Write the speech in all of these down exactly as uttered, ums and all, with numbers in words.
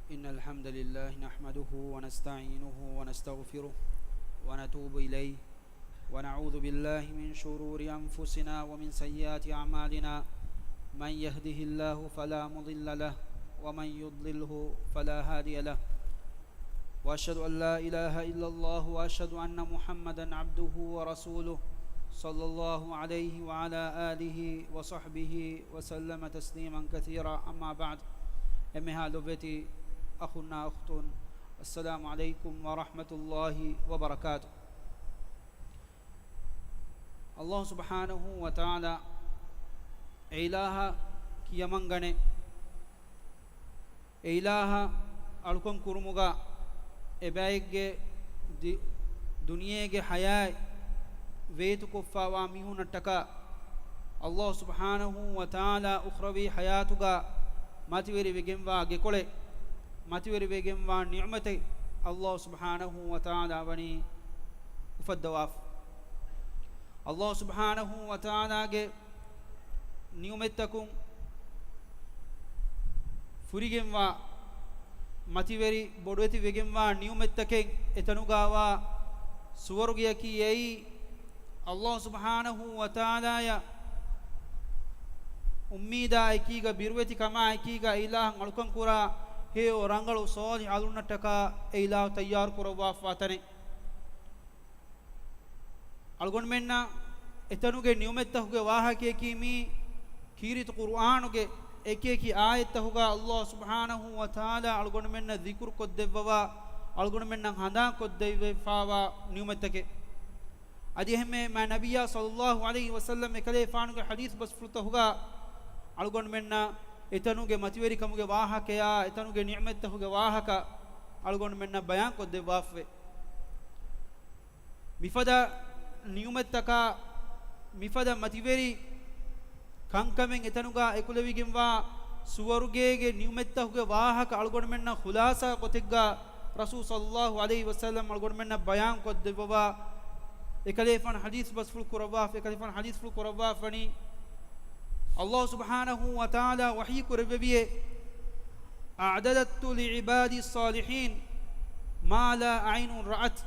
إن الحمد لله نحمده ونستعينه ونستغفره ونتوب إليه، ونعوذ بالله من شرور أنفسنا ومن سيئات أعمالنا. من يهده الله فلا مضل له، ومن يضلله فلا هادي له. وأشهد أن لا إله إلا الله، وأشهد أن محمدا عبده ورسوله، صلى الله عليه وعلى آله وصحبه وسلم تسليما كثيرا. أما بعد، އެންމެހާ ލޮބުވެތި އަޚުންނާ އުޚްތުން، السلام عليكم ورحمة الله وبركاته. ﷲ ސުބްޙާނަހޫ ވަތަޢާލާ އެ އިލާހަށް ކިޔަމަންގަނެ. އެ އިލާހަށް އަޅުކަން ކުރުމުގަ އެބައެއްގެ ދި-، ދުނިޔޭގެ ޙަޔާތް ވޭތުކޮށްފާވާ މީހުންނަށްޓަކާ، ﷲ ސުބްޙާނަހޫ ވަތަޢާލާ އުޚްރަވީ ޙަޔާތުގަ މަތިވެރިވެގެންވާ ގެކޮޅެއް، މަތިވެރިވެގެންވާ ނިޢުމަތެއް ﷲ ސުބްޙާނަހޫ ވަތަޢާލާ ވަނީ އުފައްދަވާފަ. ﷲ ސުބްޙާނަހޫ ވަތަޢާލާގެ ނިޢުމަތްތަކުން ފުރިގެންވާ، މަތިވެރި ބޮޑުވެތި ވެގެންވާ ނިޢުމަތްތަކެއް، އެތަނުގަވާ ސުވަރުގެއަކީ އެއީ، ﷲ ސުބްޙާނަހޫ ވަތަޢާލާޔަށް އުއްމީދާ އެކީގަ، ބިރުވެތި ކަމާ އެކީގަ، އިލާހަށް އަޅުކަން ކުރާ ހެޔޮ ރަނގަޅު ޞާލިޙު އަޅުންނަށްޓަކާ އެ އިލާހު ތައްޔާރު ކުރައްވާފާ ތަނެއް. އަޅުގަނޑުމެންނަށް އެތަނުގެ ނިޢުމަތްތަކުގެ ވާހަކަޔަކީ މީ ކީރިތި ޤުރުއާނުގެ އެކިއެކި އާޔަތްތަކުގަ ﷲ ސުބްޙާނަހޫ ވަތަޢާލާ އަޅުގަނޑުމެންނަށް ޛިކުރު ކޮށްދެއްވަވާ، އަޅުގަނޑުމެންނަށް ހަނދާން ކޮށްދެއްވެފާވާ ނިޢުމަތްތަކެއް. އަދި އެހެންމެ މާ ނަބިއްޔާ ޞައްލައްލާހު ޢަލައިހި ވަސައްލަމް އެކަލޭފާނުގެ ޙަދީޘް ބަސްފުޅުތަކުގަ އަޅުގަނޑުމެންނަށް އެތަނުގެ މަތިވެރިކަމުގެ ވާހަކަޔާ، އެތަނުގެ ނިޢުމަތްތަކުގެ ވާހަކަ އަޅުގަނޑުމެންނަށް ބަޔާން ކޮށްދެއްވާފަވޭ. މިފަދަ ނިޢުމަތްތަކާ، މިފަދަ މަތިވެރި ކަންކަމެއް އެތަނުގަ އެކުލެވިގެންވާ ސުވަރުގޭގެ ނިޢުމަތްތަކުގެ ވާހަކަ އަޅުގަނޑުމެންނަށް ޚުލާޞާ ގޮތެއްގަ ރަސޫލު ޞައްލައްލާހު ޢަލައިހި ވަސައްލަމް އަޅުގަނޑުމެންނަށް ބަޔާން ކޮށްދެއްވަވާ، އެކަލޭފާނު ޙަދީޘް ބަސްފުޅު ކުރައްވާފަ، އެކަލޭފާނު ޙަދީޘްފުޅު ކުރައްވާފަނީ، ﷲ ސުބްޙާނަހޫ ވަތަޢާލާ ވަޙީ ކުރެއްވެވިއޭ، أعددت لعبادي الصالحين ما لا عين رأت.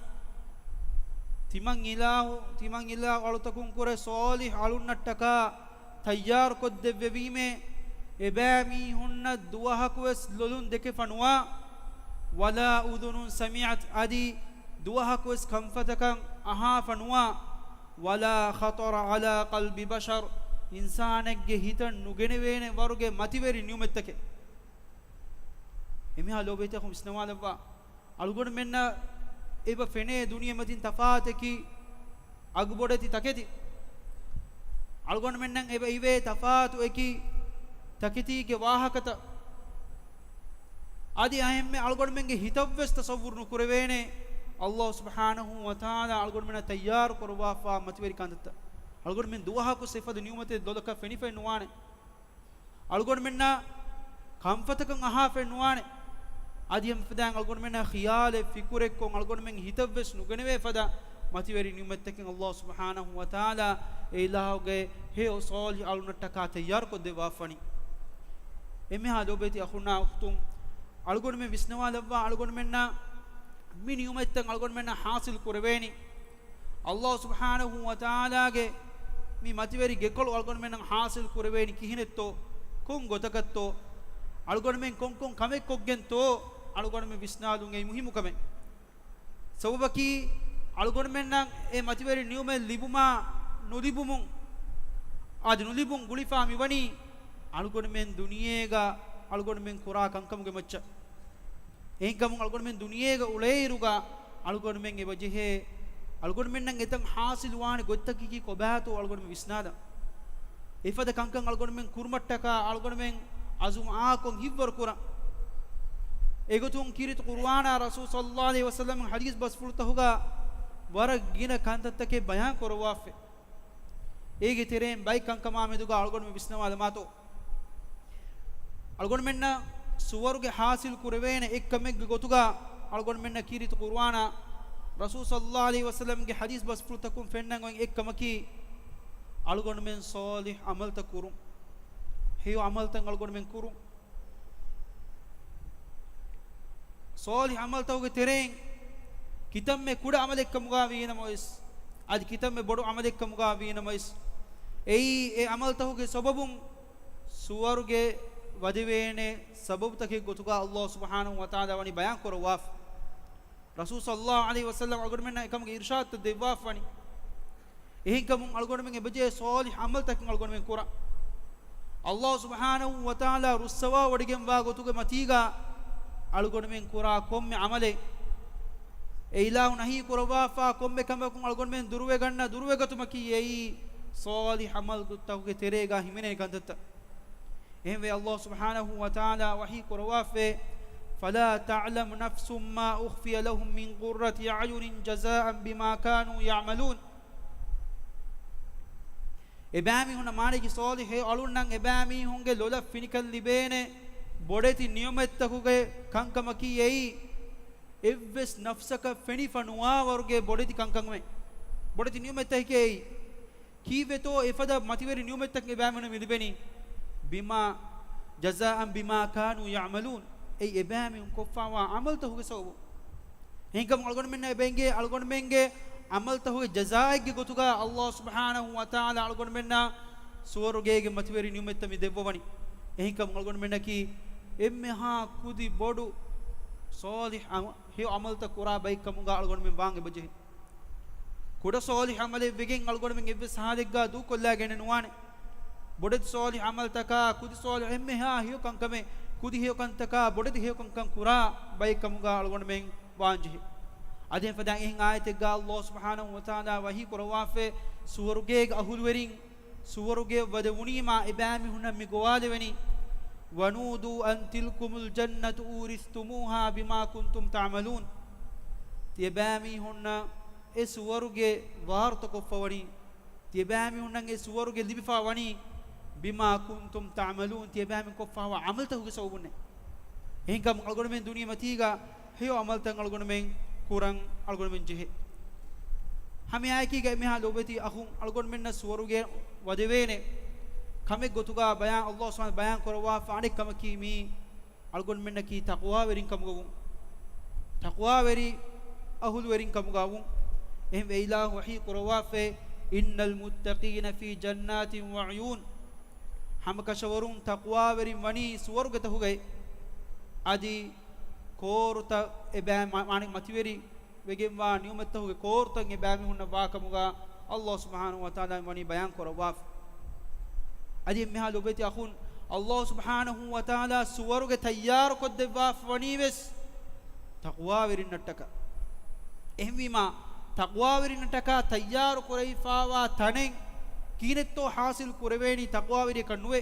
ތިމަން އިލާހު، ތިމަން އިލާހު އަޅުތަކުން ކުރެ ޞާލިޙު އަޅުންނަށްޓަކާ ތައްޔާރު ކޮށްދެއްވެވީމޭ، އެބައިމީހުންނަށް ދުވަހަކުވެސް ލޮލުން ދެކެފަ ނުވާ، ولا أذن سمعت، އަދި ދުވަހަކުވެސް ކަންފަތަކަށް އަހާފަ ނުވާ، ولا خطر على قلب بشر، އިންސާނެއްގެ ހިތަށް ނުގެނެވޭނެ ވަރުގެ މަތިވެރި ނިޢުމަތްތަކެއް. އެމީހާ ލޯބިވެތި އަޚުން ވިސްނަވާލައްވާ. އަޅުގަނޑުމެންނަށް އެބަ ފެނޭ ދުނިޔެމަތިން ތަފާތަކީ އަގުބޮޑެތި ތަކެތި. އަޅުގަނޑުމެންނަށް އެބަ އިވޭ ތަފާތު އެކި ތަކެތީގެ ވާހަކަތައް. އަދި އެހެންމެ އަޅުގަނޑުމެންގެ ހިތަށްވެސް ތަޞައްވުރު ނުކުރެވޭނެ، ﷲ ސުބްޙާނަހޫ ވަތަޢާލާ އަޅުގަނޑުމެންނަށް ތައްޔާރު ކުރައްވާފާ މަތިވެރި ކަންތައްތައް. އަޅުގަނޑުމެން ދުވަހަކު ސިފަދު ނިޢުމަތެއް ލޮލަކަށް ފެނިފައެއް ނުވާނެ. އަޅުގަނޑުމެންނަށް ކަންފަތަކަށް އަހާފައެއް ނުވާނެ. އަދި އެފަދައިން އަޅުގަނޑުމެންނަށް ޚިޔާލެއް ފިކުރެއްކޮށް އަޅުގަނޑުމެން ހިތަށްވެސް ނުގެނެވޭ ފަދަ މަތިވެރި ނިޢުމަތްތަކެއް ﷲ ސުބްޙާނަހޫ ވަތަޢާލާ އެ އިލާހުގެ ހެޔޮ ޞާލިޙު އަޅުންނަށްޓަކާ ތައްޔާރު ކޮށްދެއްވާފަނީ. އެމީހާ ލޯބިވެތި އަޚުންނާ އުޚްތުން، އަޅުގަނޑުމެން ވިސްނަވާލައްވާ އަޅުގަނޑުމެންނަށް މި ނިޢުމަތްތައް އަޅުގަނޑުމެންނަށް ޙާޞިލް ކުރެވޭނީ. ﷲ ސުބްޙާނަހޫ ވަތަޢާލާގެ މި މަތިވެރި ގެކޮޅު އަޅުގަނޑުމެންނަށް ޙާޞިލް ކުރެވޭނީ ކިހިނެއްތޯ؟ ކޮން ގޮތަކަށްތޯ؟ އަޅުގަނޑުމެން ކޮންކޮން ކަމެއް ކޮށްގެންތޯ؟ އަޅުގަނޑުމެން ވިސްނާލުން އެއީ މުހިއްމު ކަމެއް. ސަބަބަކީ، އަޅުގަނޑުމެންނަށް އެ މަތިވެރި ނިޢުމަތް ލިބުމާ ނުލިބުމުން، އަދި ނުލިބުން ގުޅިފާ މިވަނީ، އަޅުގަނޑުމެން ދުނިޔޭގަ އަޅުގަނޑުމެން ކުރާ ކަންކަމުގެ މައްޗަށް. އެހެންކަމުން އަޅުގަނޑުމެން ދުނިޔޭގަ އުޅޭއިރުގަ އަޅުގަނޑުމެން އެބަޖެހޭ، އަޅުގަނޑުމެންނަށް އެތަން ޙާޞިލުވާނެ ގޮތްތަކަކީ ކޮބާތޯ އަޅުގަނޑުމެން ވިސްނާލަން. އެފަދަ ކަންކަން އަޅުގަނޑުމެން ކުރުމަށްޓަކާ އަޅުގަނޑުމެން ޢަޒުމް އާކޮން ހިއްވަރު ކުރަން. އެގޮތުން ކީރިތި ޤުރުއާނާ ރަސޫލު ޞައްލައްލާހު ޢަލައިހި ވަސައްލަމް ޙަދީޘް ބަސްފުޅުތަކުގަ ވަރަށް ގިނަ ކަންތައްތަކެއް ބަޔާން ކުރައްވާފަ. އޭގެ ތެރެއިން ބައެއް ކަންކަމާ މެދުގަ އަޅުގަނޑުމެން ވިސްނަވާލަމާތޯ؟ އަޅުގަނޑުމެންނަށް ސުވަރުގެ ޙާޞިލް ކުރެވޭނެ އެއްކަމެއްގެ ގޮތުގަ އަޅުގަނޑުމެންނަށް ކީރިތި ޤުރުއާނާ ރަސޫލު ޞައްލައްލާހު ޢަލައިހި ވަސައްލަމްގެ ޙަދީޘް ބަސްފުޅުތަކުން ފެންނަން އޮތް އެއްކަމަކީ، އަޅުގަނޑުމެން ޞާލިޙު ޢަމަލުތައް ކުރުން. ހެޔޮ ޢަމަލުތައް އަޅުގަނޑުމެން ކުރުން. ޞާލިޙު ޢަމަލުތަކުގެ ތެރެއިން ކިތަންމެ ކުޑަ ޢަމަލެއްކަމުގާ ވީނަމަވެސް، އަދި ކިތަންމެ ބޮޑު ޢަމަލެއްކަމުގާ ވީނަމަވެސް، އެއީ އެ ޢަމަލުތަކުގެ ސަބަބުން ސުވަރުގެ ވަދެވޭނެ ސަބަބުތަކެއް ގޮތުގާ ﷲ ސުބްޙާނަހޫ ވަތަޢާލާ ވަނީ ބަޔާން ކުރައްވާފަ. ރަސޫލު ޞައްލައްލާހު ޢަލައިހި ވަސައްލަމަ އަޅުގަނޑުމެންނަށް އެކަމުގެ އިރުޝާދުތައް ދެއްވާފަވަނީ. އެހެންކަމުން އަޅުގަނޑުމެން އެބަޖެހޭ ޞާލިޙު ޢަމަލުތަކެއް އަޅުގަނޑުމެން ކުރަން. ﷲ ސުބްޙާނަހޫ ވަތަޢާލާ ރުއްސަވާވޮޑިގެންވާ ގޮތުގެ މަތީގާ އަޅުގަނޑުމެން ކުރާ ކޮންމެ ޢަމަލެއް، އެ އިލާހު ނަހީ ކުރައްވާފާ ކޮންމެ ކަމަކުން އަޅުގަނޑުމެން ދުރުވެގަންނަ ދުރުވެގަތުމަކީ އެއީ ޞާލިޙު ޢަމަލުތަކުގެ ތެރޭގާ ހިމެނޭ ކަންތައްތައް. އެހެންވެ، ﷲ ސުބްޙާނަހޫ ވަތަޢާލާ ވަޙީ ކުރައްވާފައޭ، فَلَا تَعْلَمُ نَفْسٌ مَا أُخْفِيَ لَهُمْ مِنْ قُرَّةِ أَعْيُنٍ جَزَاءً بِمَا كَانُوا يَعْمَلُونَ. އެބައިމީހުންނަށް، މާނައަކީ ޞާލިޙު އަޅުންނަށް އެބައިމީހުންގެ ލޮލަށް ފިނިކަން ލިބޭނެ ބޮޑެތި ނިޢުމަތްތަކުގެ ކަންކަމަކީ އެއީ، އެއްވެސް ނަފްސަކަށް ފެނިފަ ނުވާވަރުގެ ބޮޑެތި ކަންކަމެއް، ބޮޑެތި ނިޢުމަތްތަކެއް އެއީ. ކީއްވެތޯ އެފަދަ މަތިވެރި ނިޢުމަތްތަކެއް އެބައިމީހުންނަށް މި ލިބެނީ؟ بِمَا، جَزَاءً بِمَا كَانُوا يَعْمَلُونَ. އެއީ އެބައިމީހުން ކޮށްފާވާ ޢަމަލުތަކުގެ ސަބަބުން. އެހެންކަމުން އަޅުގަނޑުމެންނަށް އެބަ އެނގޭ އަޅުގަނޑުމެންގެ ޢަމަލުތަކުގެ ޖަޒާއެއްގެ ގޮތުގަ ﷲ ސުބްޙާނަހޫ ވަތަޢާލާ އަޅުގަނޑުމެންނަށް ސުވަރުގޭގެ މަތިވެރި ނިޢުމަތްތައް މި ދެއްވަވަނީ. އެހެންކަމުން އަޅުގަނޑުމެންނަކީ އެންމެހާ ކުދި ބޮޑު ޞާލިޙު ޢަމަ-، ހެޔޮ ޢަމަލުތައް ކުރާ ބައެއްކަމުގަ އަޅުގަނޑުމެން ވާން އެބަޖެހޭ. ކުޑަ ޞާލިޙު ޢަމަލެއް ވެގެން އަޅުގަނޑުމެން އެއްވެސް ހާލެއްގަ ދޫކޮށްލާގެނެއް ނުވާނެ. ބޮޑެތި ޞާލިޙު ޢަމަލުތަކާ، ކުދި ޞާލިޙު އެންމެހާ ހެޔޮ ކަންކަމެއް، ކުދި ހެޔޮ ކަންތަކާ ބޮޑެތި ހެޔޮ ކަންކަން ކުރާ ބައެއްކަމުގަ އަޅުގަނޑުމެން ވާންޖެހޭ. އަދި އެފަދައިން އެހެން އާޔަތެއްގަ ﷲ ސުބްޙާނަހޫ ވަތަޢާލާ ވަޙީ ކުރައްވާފައޭ، ސުވަރުގޭގެ އަހުލުވެރިން، ސުވަރުގެ ވަދެވުނީމާ އެބައިމީހުންނަށް މި ގޮވާލެވެނީ، وَنُودُوا أَن تِلْكُمُ الْجَنَّةُ أُورِثْتُمُوهَا بِمَا كُنْتُمْ تَعْمَلُونَ. ތިޔަބައިމީހުންނަށް އެ ސުވަރުގެ ވާރުތަކޮށްފަވަނީ، ތިޔަބައިމީހުންނަށް އެ ސުވަރުގެ ލިބިފަވަނީ، بِمَا كُنْتُمْ تَعْمَلُونَ، ތިޔަބައިމީހުން ކޮށްފަވާ ޢަމަލުތަކުގެ ސަބަބުންނޭ. އެހެންކަމުން އަޅުގަނޑުމެން ދުނިޔެމަތީގަ ހެޔޮ ޢަމަލުތައް އަޅުގަނޑުމެން ކުރަން އަޅުގަނޑުމެން ޖެހޭ. ހަމައެއާއެކީގަ އެންމެހާ ލޯބިވެތި އަޚުން، އަޅުގަނޑުމެންނަށް ސުވަރުގެ ވަދެވޭނެ ކަމެއް ގޮތުގަ ބަޔާން، ﷲ ސުބްޙާނަހޫ ބަޔާން ކުރައްވާފަ އަނެއް ކަމަކީ މީ އަޅުގަނޑުމެންނަކީ ތަޤްވާވެރިން ކަމުގަވުން. ތަޤްވާވެރި އަހުލުވެރިން ކަމުގަވުން. އެހެންވެ އިލާހު ވަޙީ ކުރައްވާފައޭ، إِنَّ الْمُتَّقِينَ فِي جَنَّاتٍ وَعُيُونٍ. ހަމަކަށަވަރުން ތަޤްވާވެރިން ވަނީ ސުވަރުގެތަކުގައި. އަދި ކޯރުތައް އެބައި މަ-، މާނަ މަތިވެރި ވެގެންވާ ނިޢުމަތްތަކުގެ ކޯރުތައް އެބައިމީހުންނަށް ވާކަމުގަ ﷲ ސުބްޙާނަހޫ ވަތަޢާލާ ވަނީ ބަޔާން ކުރައްވާފަ. އަދި އެންމެހާ ލޯބިވެތި އަޚުން، ﷲ ސުބްޙާނަހޫ ވަތަޢާލާ ސުވަރުގެ ތައްޔާރު ކޮށްދެއްވާފަ ވަނީވެސް ތަޤްވާވެރިންނަށްޓަކާ. އެހެންވީމާ، ތަޤްވާވެރިންނަށްޓަކާ ތައްޔާރު ކުރެވިފަވާ ތަނެއް ކިހިނެއްތޯ ޙާޞިލް ކުރެވޭނީ ތަޤްވާވެރިޔަކަށް ނުވޭ.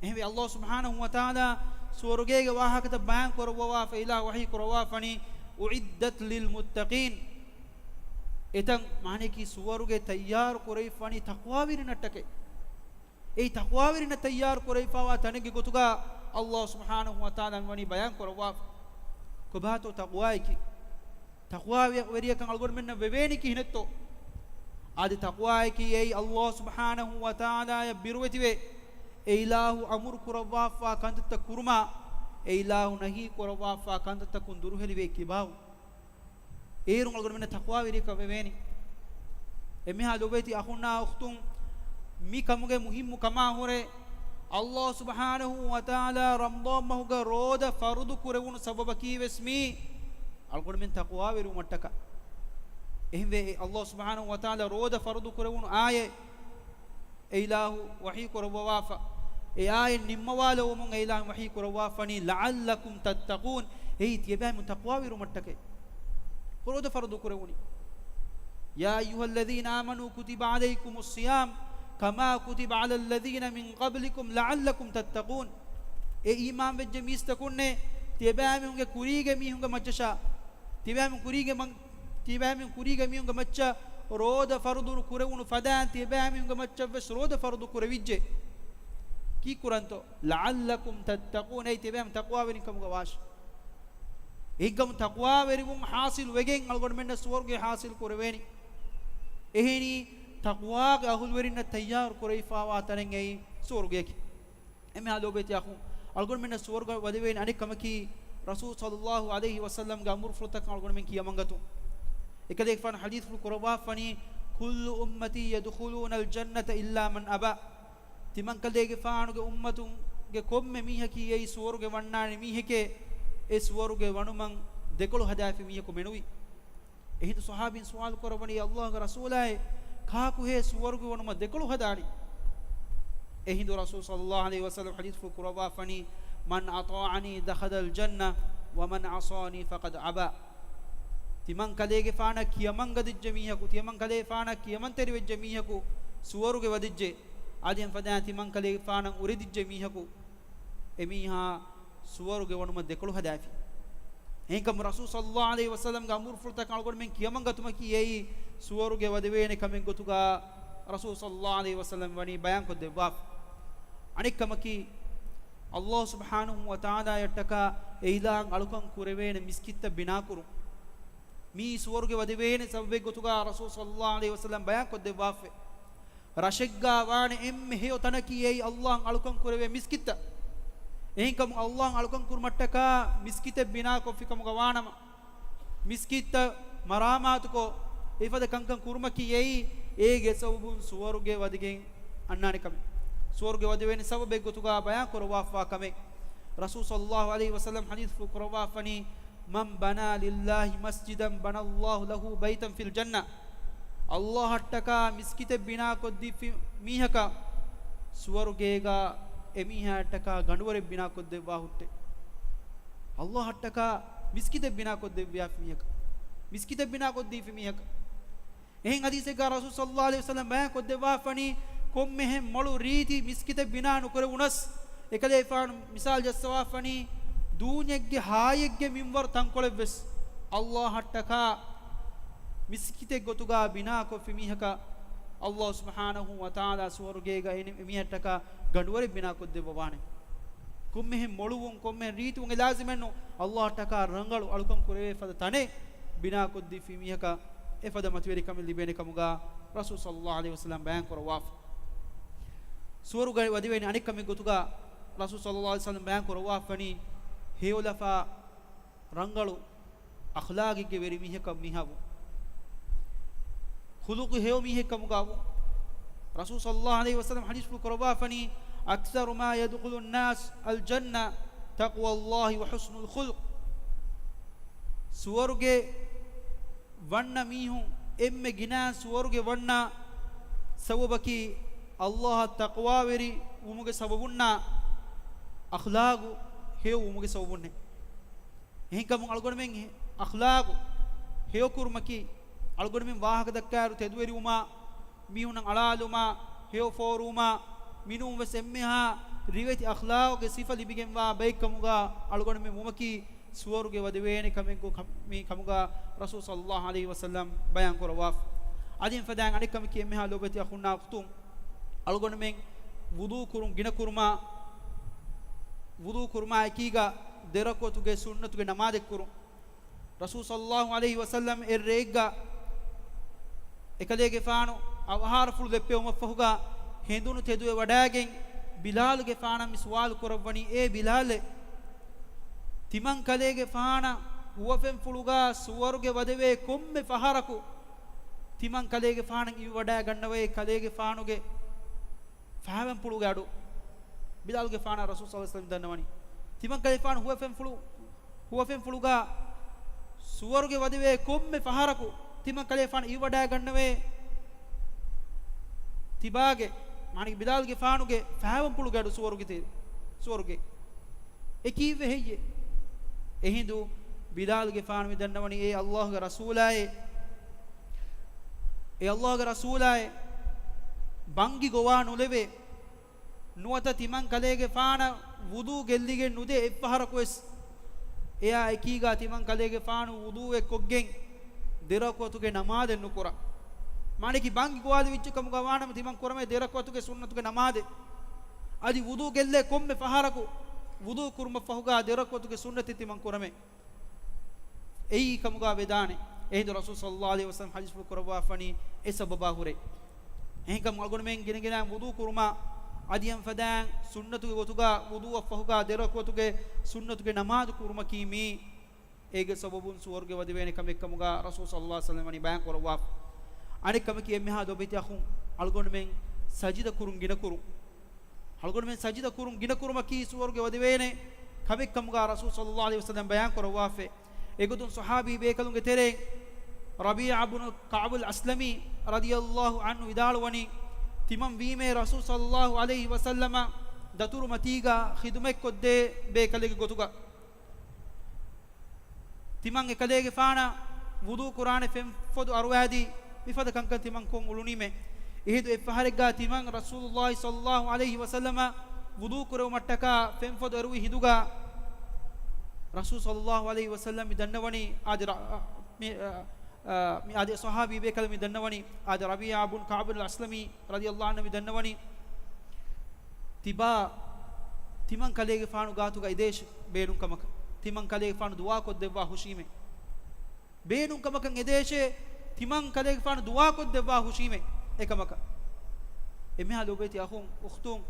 އެހެންވެ، ﷲ ސުބްޙާނަހޫ ވަތަޢާލާ ސުވަރުގޭގެ ވާހަކަތައް ބަޔާން ކުރައްވަވާފަ އިލާހު ވަޙީ ކުރައްވާފަނީ، أُعِدَّتْ لِلْمُتَّقِينَ. އެތަން މާނައަކީ ސުވަރުގެ ތައްޔާރު ކުރެވިފަވަނީ ތަޤްވާވެރިންނަށްޓަކައި. އެއީ ތަޤްވާވެރިންނަށް ތައްޔާރު ކުރެވިފަވާ ތަނެއްގެ ގޮތުގަ ﷲ ސުބްޙާނަހޫ ވަތަޢާލާ ވަނީ ބަޔާން ކުރައްވާފަ. ކޮބާތޯ ތަޤްވާއަކީ؟ ތަޤްވާވެރިޔަކަން އަޅުގަނޑުމެންނަށް ވެވޭނީ ކިހިނެއްތޯ؟ އަދި ތަޤްވާއަކީ އެއީ ﷲ ސުބްޙާނަހޫ ވަތަޢާލާޔަށް ބިރުވެތިވެ، އެ އިލާހު އަމުރު ކުރައްވާފާ ކަންތައްތައް ކުރުމާ، އެ އިލާހު ނަހީ ކުރައްވާފާ ކަންތައްތަކުން ދުރުހެލިވެ ކިބާވުން. އޭރުން އަޅުގަނޑުމެންނަށް ތަޤްވާވެރިޔަކަށް ވެވޭނީ. އެންމެހާ ލޮބުވެތި އަޚުންނާ އުޚްތުން، މި ކަމުގެ މުހިއްމު ކަމާ ހުރެ، ﷲ ސުބްޙާނަހޫ ވަތަޢާލާ ރަމަޟާން މަހުގަ ރޯދަ ފަރުޟު ކުރެވުނު ސަބަބަކީ ވެސް މީ އަޅުގަނޑުމެން ތަޤްވާވެރިވުމަށްޓަކާ. އެހެންވެ، ﷲ ސުބްޙާނަހޫ ވަތަޢާލާ ރޯދަ ފަރުޟު ކުރެވުނު އާޔަތް އެ އިލާހު ވަޙީ ކުރައްވަވާފަ، އެ އާޔަތް ނިންމަވާލެވުމުން އެ އިލާހު ވަޙީ ކުރައްވާފަނީ، لَعَلَّكُمْ تَتَّقُونَ، އެއީ ތިޔަބައިމީހުން ތަޤްވާވެރިވުމަށްޓަކައި. ރޯދަ ފަރުޟު ކުރެވުނީ. يَا أَيُّهَا الَّذِينَ آمَنُوا كُتِبَ عَلَيْكُمُ الصِّيَامُ كَمَا كُتِبَ عَلَى الَّذِينَ مِنْ قَبْلِكُمْ لَعَلَّكُمْ تَتَّقُونَ. އޭ އީމާންވެއްޖެ މީސްތަކުންނޭ، ތިޔަބައިމީހުންގެ ކުރީގެ މީހުންގެ މައްޗަށާ، ތިބައިމީހުން ކުރީގެ މަ-، ތިބައިމީހުން ކުރީގެ މީހުންގެ މައްޗަށް ރޯދަ ފަރުޟު ކުރެވުނު ފަދައިން ތިބައިމީހުންގެ މައްޗަށްވެސް ރޯދަ ފަރުޟު ކުރެވިއްޖެ. ކީއްކުރަންތޯ؟ لَعَلَّكُمْ تَتَّقُونَ، އެއީ ތިބައިމީހުން ތަޤްވާވެރިން ކަމުގަ ވާށި. އެހެންކަމުން ތަޤްވާވެރިވުން ޙާޞިލު ވެގެން އަޅުގަނޑުމެންނަށް ސުވަރުގެ ޙާޞިލު ކުރެވޭނީ. އެހެނީ، ތަޤްވާގެ އަހުލުވެރިންނަށް ތައްޔާރު ކުރެވިފަވާ ތަނެއް އެއީ ސުވަރުގެއަކީ. އެންމެހާ ލޯބިވެތި އަޚުން، އަޅުގަނޑުމެންނަށް ސުވަރުގަ ވަދެވޭނެ އަނެއް ކަމަކީ، ރަސޫލު ޞައްލައްލާހު ޢަލައިހި ވަސައްލަމްގެ އަމުރުފުޅުތަކަށް އަޅުގަނޑުމެން ކިޔަމަންގަތުން. އެކަލޭގެފާނު ޙަދީޘްފުޅު ކުރައްވާފަނީ، كل أمتي يدخلون الجنة إلا من أبى. ތިމަންކަލޭގެފާނުގެ އުއްމަތުންގެ ކޮންމެ މީހަކީ އެއީ ސުވަރުގެ ވަންނާނެ މީހެކޭ، އެ ސުވަރުގެ ވަނުމަށް ދެކޮޅު ހަދާފި މީހަކު މެނުވީ. އެހިނދު ޞަޙާބީން ސުވާލު ކުރައްވަނީ، ﷲގެ ރަސޫލާއޭ، ކާކުހޭ ސުވަރުގެ ވަނުމަށް ދެކޮޅު ހަދާނީ؟ އެހިނދު ރަސޫލު ޞައްލައްލާހު ޢަލައިހި ވަސައްލަމް ޙަދީޘްފުޅު ކުރައްވާފަނީ، من أطاعني دخل الجنة ومن عصاني فقد أبى. ތިމަން ކަލޭގެފާނަށް ކިޔަމަންގަދިއްޖެ މީހަކު، ތިމަން ކަލޭގެފާނަށް ކިޔަމަންތެރިވެއްޖެ މީހަކު ސުވަރުގެ ވަދެއްޖެ. އަދި އެފަދައިން ތިމަން ކަލޭގެފާނަށް އުރެދިއްޖެ މީހަކު، އެމީހާ ސުވަރުގެ ވަނުމަށް ދެކޮޅު ހަދާފި. އެހެންކަމުން ރަސޫލު ޞައްލައްލާހު ޢަލައިހި ވަސައްލަމްގެ އަމުރުފުޅުތަކަށް އަޅުގަނޑުމެން ކިޔަމަންގަތުމަކީ އެއީ ސުވަރުގެ ވަދެވޭނެ ކަމެއް ގޮތުގަ ރަސޫލު ޞައްލައްލާހު ޢަލައިހި ވަސައްލަމް ވަނީ ބަޔާންކޮށްދެއްވާފަ. އަނެއްކަމަކީ، ﷲ ސުބްޙާނަހު ވަތަޢާލާއަށްޓަކާ އެ އިލާހަށް އަޅުކަން ކުރެވޭނެ މިސްކިތްތައް ބިނާކުރުން. މިއީ ސުވަރުގެ ވަދެވޭނެ ސަބަބެއް ގޮތުގަ ރަސޫލު ޞައްލައްލާހު ޢަލައިހި ވަސައްލަމް ބަޔާންކޮށްދެއްވާފަ. ރަށެއްގަ ވާނެ އެންމެ ހެޔޮ ތަނަކީ އެއީ ﷲއަށް އަޅުކަން ކުރެވޭ މިސްކިތްތައް. އެހެންކަމުން ﷲއަށް އަޅުކަން ކުރުމަށްޓަކާ މިސްކިތެއް ބިނާކޮށްފި ކަމުގަ ވާނަމަ، މިސްކިތްތައް މަރާމާތުކޮށް، އެފަދަ ކަންކަން ކުރުމަކީ އެއީ އޭގެ ސަބަބުން ސުވަރުގެ ވަދެގެން އަންނާނެ ކަމެއް. ސުވަރުގެ ވަދެވޭނެ ސަބަބެއް ގޮތުގަ ބަޔާން ކުރައްވާފާ ކަމެއް. ރަސޫލު ޞައްލައްލާހު ޢަލައިހި ވަސައްލަމް ޙަދީޘްފުޅު ކުރައްވާފަނީ، من بنى لله مسجدا بنى الله له بيتا في الجنة. ﷲއަށްޓަކާ މިސްކިތެއް ބިނާކޮށްދީފި މީހަކަށް ސުވަރުގޭގަ އެމީހާއަށްޓަކާ ގަނޑުވަރެއް ބިނާކޮށްދެއްވާ ހުއްޓެ. ﷲއަށްޓަކާ މިސްކިތެއް ބިނާކޮށްދެއްވިޔާފި މީހަކަށް، މިސްކިތެއް ބިނާކޮށްދީފި މީހަކަށް. އެހެން ޙަދީޘެއްގަ ރަސޫލު ޞައްލައްލާހު ޢަލައިހި ވަސައްލަމް ބަޔާން ކޮށްދެއްވާފަނީ، ކޮންމެހެން މޮޅު ރީތި މިސްކިތެއް ބިނާ ނުކުރެވުނަސް، އެކަލޭފާނު މިސާލު ޖައްސަވާފަނީ، ދޫންޏެއްގެ ހާއެއްގެ މިންވަރު ތަންކޮޅެއްވެސް ﷲއަށްޓަކާ މިސްކިތެއް ގޮތުގަ ބިނާކޮށްފި މީހަކަށް، ﷲ ސުބްޙާނަހު ވަތަޢާލާ ސުވަރުގޭގަ އެ މީހަށްޓަކާ ގަނޑުވަރެއް ބިނާކޮށްދެއްވަވާނެ. ކޮންމެހެން މޮޅުވުން، ކޮންމެހެން ރީތިވުން އެ ލާޒިމެއްނު، ﷲއަށްޓަކާ ރަނގަޅު އަޅުކަން ކުރެވޭ ފަދަ ތަނެއް ބިނާކޮށްދީފި މީހަކަށް އެފަދަ މަތިވެރިކަމެއް ލިބޭނެ ކަމުގަ ރަސޫލު ޞައްލައްލާހު ޢަލައިހި ވަސައްލަމް ބަޔާން ކުރައްވާފަ. ސުވަރުގެ ވަދެވޭނެ އަނެއް ކަމެއް ގޮތުގަ ރަސޫލު ޞައްލައްލާހު ޢަލައިހި ވަސައްލަމް ބަޔާން ކުރައްވާފަނީ، ހެޔޮލަފާ ރަނގަޅު އަޚްލާގެއްގެ ވެރި މީހަކަށް މީހާ ވުން. ޚުލުޤު ހެޔޮ މީހެއް ކަމުގަ ވުން. ރަސޫލު ޞައްލައްލާހު ޢަލައިހި ވަސައްލަމް ޙަދީޘްފުޅު ކުރައްވާފަނީ، أكثر ما يدخل الناس الجنة تقوى الله وحسن الخلق. ސުވަރުގެ ވަންނަ މީހުން އެންމެ ގިނަ ސުވަރުގެ ވަންނަ ސަބަބަކީ ﷲއަށް ތަޤްވާވެރި ވުމުގެ ސަބަބުންނާ އަޚްލާގު ހެޔޮ ވުމުގެ ސަބަބުންނޭ. އެހެންކަމުން އަޅުގަނޑުމެން އަޚްލާގު ހެޔޮކުރުމަކީ، އަޅުގަނޑުމެން ވާހަކަ ދައްކާއިރު ތެދުވެރިވުމާ، މީހުންނަށް އަޅާލުމާ، ހެޔޮ ފޯރުވުމާ، މިނޫންވެސް އެންމެހާ ރިވެތި އަޚްލާގުގެ ސިފަ ލިބިގެންވާ ބައެއްކަމުގަ އަޅުގަނޑުމެން ވުމަކީ، ސުވަރުގެ ވަދެވޭނެ ކަމެއްގެ ކަމް-، މި ކަމުގަ ރަސޫލު ޞައްލައްލާހު ޢަލައިހި ވަސައްލަމް ބަޔާން ކުރައްވާފަ. އަދި އެފަދައިން އަނެއް ކަމަކީ، އެންމެހާ ލޯބިވެތި އަޚުންނާ އުޚްތުން، އަޅުގަނޑުމެން ވުޟޫ ކުރުން ގިނަ ކުރުމާ، ވުޟޫ ކުރުމާ އެކީގަ ދެ ރަކުޢަތުގެ ސުންނަތުގެ ނަމާދެއް ކުރުން. ރަސޫލު ޞައްލައްލާހު ޢަލައިހި ވަސައްލަމް އެއްރެއެއްގަ އެކަލޭގެފާނު އަވަހާރަފުޅު ދެއްޕެވުމަށްފަހުގަ ހެނދުނު ތެދުވެ ވަޑައިގެން ބިލާލުގެފާނަށް މި ސުވާލު ކުރައްވަނީ، އޭ ބިލާލޭ! ތިމަން ކަލޭގެފާނަށް ހުވަފެންފުޅުގަ ސުވަރުގެ ވަދެވޭ ކޮންމެ ފަހަރަކު ތިމަން ކަލޭގެފާނަށް އިވިވަޑައިގަންނަވައޭ ކަލޭގެފާނުގެ ފަހަވަންޕުޅުގެ އަޑު. ބިލާލުގެފާނަށް ރަސޫލު ޞައްލައްލާހު ޢަލައިހި ވަސައްލަމް ދަންނަވަނީ، ތިމަން ކަލޭގެފާނު ހުވަފެންފުޅު، ހުވަފެންފުޅުގަ ސުވަރުގެ ވަދެވޭ ކޮންމެ ފަހަރަކު ތިމަން ކަލޭގެފާނަށް އިވިވަޑައިގަންނަވައޭ ތިބާގެ، މާނައީ ބިލާލުގެފާނުގެ ފަހަވަންޕުޅުގެ އަޑު ސުވަރުގެ ތެރެ، ސުވަރުގެ. އެ ކީއްވެ ހެއްޔޭ؟ އެހިނދު ބިލާލުގެފާނު މި ދަންނަވަނީ، އޭ ﷲގެ ރަސޫލާއޭ، އޭ ﷲގެ ރަސޫލާއޭ، ބަންގި ގޮވާ ނުލެވޭ. ނުވަތަ ތިމަން ކަލޭގެފާނަށް ވުޟޫ ގެއްލިގެން ނުދޭ އެއްފަހަރަކުވެސް. އެއާ އެކީގަ ތިމަން ކަލޭގެފާނު ވުޟޫއެއް ކޮށްގެން ދެ ރަކުޢަތުގެ ނަމާދެއް ނުކުރާ. މާނައީ ބަންގި ގޮވާލެވިއްޖެ ކަމުގަ ވާނަމަ ތިމަން ކުރަމޭ ދެ ރަކުޢަތުގެ ސުންނަތުގެ ނަމާދެއް. އަދި ވުޟޫ ގެއްލޭ ކޮންމެ ފަހަރަކު ވުޟޫ ކުރުމަށްފަހުގަ ދެ ރަކުޢަތުގެ ސުންނަތެއް ތިމަން ކުރަމޭ. އެއީ ކަމުގަ ވެދާނެ. އެހިނދު ރަސޫލު ޞައްލައްލާހު ޢަލައިހި ވަސައްލަމް ޙަދީޘްފުޅު ކުރައްވާފަނީ އެ ސަބަބާ ހުރެ. އެހެންކަމުން އަޅުގަނޑުމެން ގިނަގިނައިން ވުޟޫ ކުރުމާ، އަދި އެން ފަދައިން ސުންނަތުގެ ގޮތުގަ ވުޟޫއަށް ފަހުގަ ދެ ރަކުޢަތުގެ ސުންނަތުގެ ނަމާދު ކުރުމަކީ މީ އޭގެ ސަބަބުން ސުވަރުގެ ވަދެވޭނެ ކަމެއް ކަމުގަ ރަސޫލު ޞައްލައްލާހު ޢަލައިހި ވަސައްލަމަ ވަނީ ބަޔާން ކުރައްވާފަ. އަނެއް ކަމަކީ އެންމެހާ ލޯބިވެތި އަޚުން، އަޅުގަނޑުމެން ސަޖިދަ ކުރުން ގިނަ ކުރުން. އަޅުގަނޑުމެން ސަޖިދަ ކުރުން ގިނަ ކުރުމަކީ ސުވަރުގެ ވަދެވޭނެ ކަމެއް ކަމުގަ ރަސޫލު ޞައްލައްލާހު ޢަލައިހި ވަސައްލަމަ ބަޔާން ކުރައްވާފަ. އެގޮތުން ޞަޙާބީ ބޭކަލުންގެ ތެރެއިން ރަބީޢާ ބުނު ކަޢުބުލް އަސްލަމީ ރަޟިޔައްލާހު ޢަންހު ވިދާޅުވަނީ، ތިމަން ވީމޭ ރަސޫލު ޞައްލައްލާހު ޢަލައިހި ވަސައްލަމަ ދަތުރު މަތީގަ ޚިދުމަތްކޮށްދޭ ބޭކަލެއްގެ ގޮތުގަ. ތިމަން އެކަލޭގެފާނަށް ވުޟޫ ކުރާނެ ފެންފޮދު އަރުވާދީ، މިފަދަ ކަންކަން ތިމަން ކޮށް އުޅުނީމޭ. އެހިނދު އެއްފަހަރެއްގަ ތިމަން ރަސޫލުއްލާހި ޞައްލައްލާހު ޢަލައިހި ވަސައްލަމަ ވުޟޫ ކުރެވުމަށްޓަކާ ފެންފޮދު އެރުވި ހިނދުގަ، ރަސޫލު ޞައްލައްލާހު ޢަލައިހި ވަސައްލަމަ މި ދަންނަވަނީ އާދެ ރަ-، މި، އާ، މި އާދެ ޞަޙާބީ ބޭކަލު މި ދަންނަވަނީ އާދެ ރަބީޢާ ބުން ކަޢުބުލް އަސްލަމީ ރަޟިޔައްލާހު ޢަންހު މި ދަންނަވަނީ، ތިބާ ތިމަން ކަލޭގެފާނު ގާތުގަ އެދޭށޭ ބޭނުން ކަމަކަށް، ތިމަން ކަލޭގެފާނު ދުޢާ ކޮށްދެއްވާ ހުށީމޭ. ބޭނުން ކަމަކަށް އެދޭށޭ، ތިމަން ކަލޭގެފާނު ދުޢާ ކޮށްދެއްވާ ހުށީމޭ އެކަމަކަށް. އެންމެހާ ލޯބިވެތި އަޚުން، އުޚްތުން،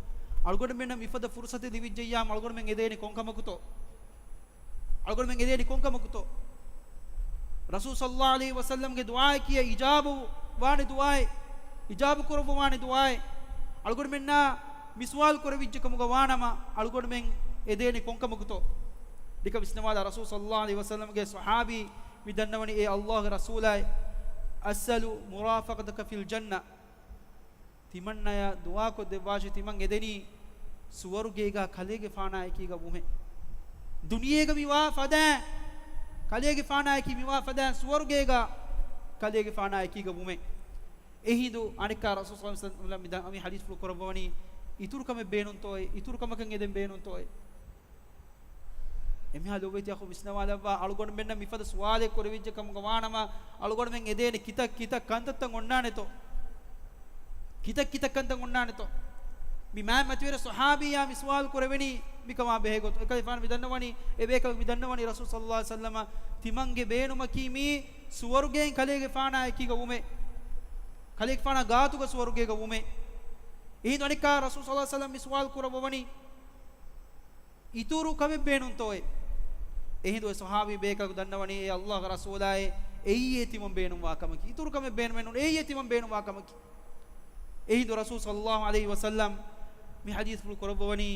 އަޅުގަނޑުމެންނަށް މިފަދަ ފުރުޞަތެއް ލިބިއްޖެއްޔާމު އަޅުގަނޑުމެން އެދޭނެ ކޮން ކަމަކުތޯ؟ އަޅުގަނޑުމެން އެދޭނެ ކޮން ކަމަކުތޯ؟ ރަސޫލު ޞައްލައްލާހު ޢަލައިހި ވަސައްލަމްގެ ދުޢާއަކީ އިޖާބަ ވާނެ ދުޢާއެއް، އިޖާބަ ކުރައްވަވާނެ ދުޢާއެއް. އަޅުގަނޑުމެންނާ މި ސުވާލު ކުރެވިއްޖެ ކަމުގަ ވާނަމަ، އަޅުގަނޑުމެން އެދޭނެ ކޮން ކަމަކުތޯ؟ ދެކަ ވިސްނަވާލާ، ރަސޫލު ޞައްލައްލާހު ޢަލައިހި ވަސައްލަމްގެ ޞަޙާބީ މި ދަންނަވަނީ، އޭ ﷲގެ ރަސޫލާއޭ، أسأل مرافقتك في الجنة. ތިމަންނަޔަށް ދުޢާކޮށްދެއްވާށޭ، ތިމަން އެދެނީ ސުވަރުގޭގަ ކަލޭގެފާނާ އެކީގަ ވުމޭ. ދުނިޔޭގަ މިވާ ފަދައިން ކަލޭގެފާނާ އެކީ، މިވާ ފަދައިން ސުވަރުގޭގަ ކަލޭގެފާނާ އެކީގަ ވުމޭ. އެހިނދު އަނެއްކާ ރަސޫލު ޞައްލައްލާހު ޢަލައިހި ވަސައްލަމަ މި ދަ-، މި ޙަދީޘްފުޅު ކުރައްވަވަނީ، އިތުރު ކަމެއް ބޭނުންތޯއޭ؟ އިތުރު ކަމަކަށް އެދެން ބޭނުންތޯއޭ؟ އެންމެހާ ލޯބިވެތި އަޚުން، ވިސްނަވާލައްވާ، އަޅުގަނޑުމެންނަށް މިފަދަ ސުވާލެއް ކުރެވިއްޖެ ކަމުގަ ވާނަމަ، އަޅުގަނޑުމެން އެދޭނެ ކިތައް ކިތައް ކަންތައްތައް އޮންނާނެތޯ؟ ކިތައް ކިތައް ކަންތައް އޮންނާނެތޯ؟ މި މާތް މަތިވެރި ޞަޙާބީއާ މި ސުވާލު ކުރެވެނީ މިކަމާ ބެހޭގޮތުން. އެކަލޭގެފާނު މި ދަންނަވަނީ، އެ ބޭކަލު މި ދަންނަވަނީ ރަސޫލު ޞައްލައްލާހު ޢަލައިހި ވަސައްލަމަ ތިމަންގެ ބޭނުމަކީ މީ ސުވަރުގޭން ކަލޭގެފާނާ އެކީގަ ވުމޭ. ކަލޭގެފާނާ ގާތުގަ ސުވަރުގޭގަ ވުމޭ. އެހިނދު އަނެއްކާ ރަސޫލު ޞައްލައްލާހު ޢަލައިހި ވަސައްލަމަ މި ސުވާލު ކުރައްވަވަނީ، އިތުރު ކަމެއް ބޭނުންތޯއޭ؟ އެހިނދު އެ ޞަޙާބީ ބޭކަލަކު ދަންނަވަނީ، އޭ ﷲގެ ރަސޫލާއޭ، އެއީއޭ ތިމަން ބޭނުންވާ ކަމަކީ. އިތުރު ކަމެއް ބޭނުމެއް ނޫން، އެއީއޭ ތިމަން ބޭނުންވާ ކަމަކީ. އެހިނދު ރަސޫލު ޞައްލައްލާހު ޢަލައިހި ވަސައްލަމަ މި ޙަދީޘްފުޅު ކުރައްވަވަނީ،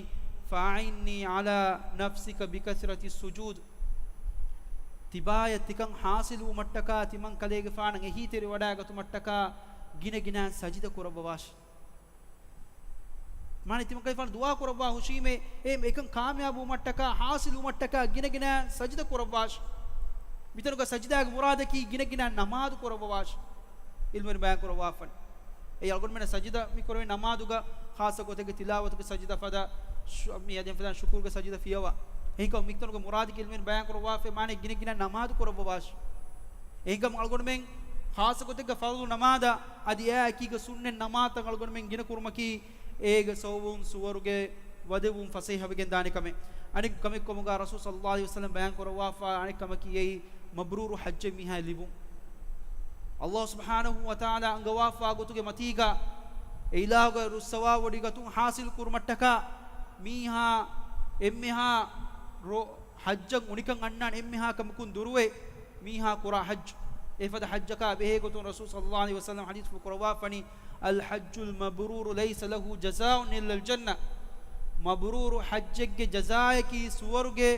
فأعني على نفسك بكثرة السجود. ތިބާޔަށް ތިކަން ޙާޞިލުވުމަށްޓަކާ، ތިމަން ކަލޭގެފާނަށް އެހީތެރިވަޑައިގަތުމަށްޓަކާ ގިނަ ގިނައިން ސަޖިދަ ކުރައްވަވާށި. މާނަ ތިމަން ކަލޭގެފާނު ދުޢާ ކުރައްވާ ހުށީމޭ، އެ އެކަން ކާމިޔާބުވުމަށްޓަކާ، ޙާޞިލުވުމަށްޓަކާ ގިނަ ގިނައިން ސަޖިދަ ކުރައްވާށި. މިތަނުގަ ސަޖިދާގެ މުރާދަކީ ގިނަ ގިނައިން ނަމާދު ކުރައްވަވާށި. ޢިލްމުވެރިން ބަޔާން ކުރައްވާފަން. އެ އަޅުގަނޑުމެންނަށް ސަޖިދަ މި ކުރެވޭ ނަމާދުގަ ޚާއްޞަ ގޮތެއްގެ ތިލާވަތުގެ ސަޖިދަ ފަދަ، ޝު-، މި އަދި ފަދަ ޝުކުރުގެ ސަޖިދަ ފިޔަވާ. އެހިކަމު މިތަނުގެ މުރާދަކީ ޢިލްމުވެރިން ބަޔާން ކުރައްވާފަ މާނަ ގިނަ ގިނައިން ނަމާދު ކުރައްވަވާށި. އެހިކަމު އަޅުގަނޑުމެން ޚާއްޞަ ގޮތެއްގަ ފަރުޟު ނަމާދަށް އަދި އެއާ އެކީގަ ސުންނަތް ނަމާދުތައް އަޅުގަނޑުމެން ގިނަ ކުރުމަކީ، އޭގެ ސަބަބުން ސުވަރުގެ ވަދެވުން ފަސޭހަވެގެން ދާނެ ކަމެއް. އަނެއް ކަމެއް ކަމުގަ ރަސޫލު ޞައްލައްލާހު ޢަލައިހި ވަސައްލަމަ ބަޔާން ކުރައްވާފަ އަނެއް ކަމަކީ އެއީ މަބްރޫރު ޙައްޖެއް މީހާ ލިބުން. ﷲ ސުބްޙާނަހޫ ވަތަޢާލާ އަންގަވާފާ ގޮތުގެ މަތީގަ އެ އިލާހުގެ ރުއްސަވާވޮޑިގަތުން ޙާޞިލު ކުރުމަށްޓަކާ މީހާ އެންމެހާ ރޯ-، ޙައްޖަށް އުނިކަން އަންނާނެ އެންމެހާ ކަމަކުން ދުރުވެ މީހާ ކުރާ ޙައްޖު. އެފަދަ ޙައްޖަކާ ބެހޭގޮތުން ރަސޫލު ޞައްލައްލާހު ޢަލައިހި ވަސައްލަމަ ޙަދީޘްފުޅު ކުރައްވާފަނީ، الحج المبرور ليس له جزاء إلا الجنة. މަބްރޫރު ޙައްޖެއްގެ ޖަޒާއަކީ ސުވަރުގެ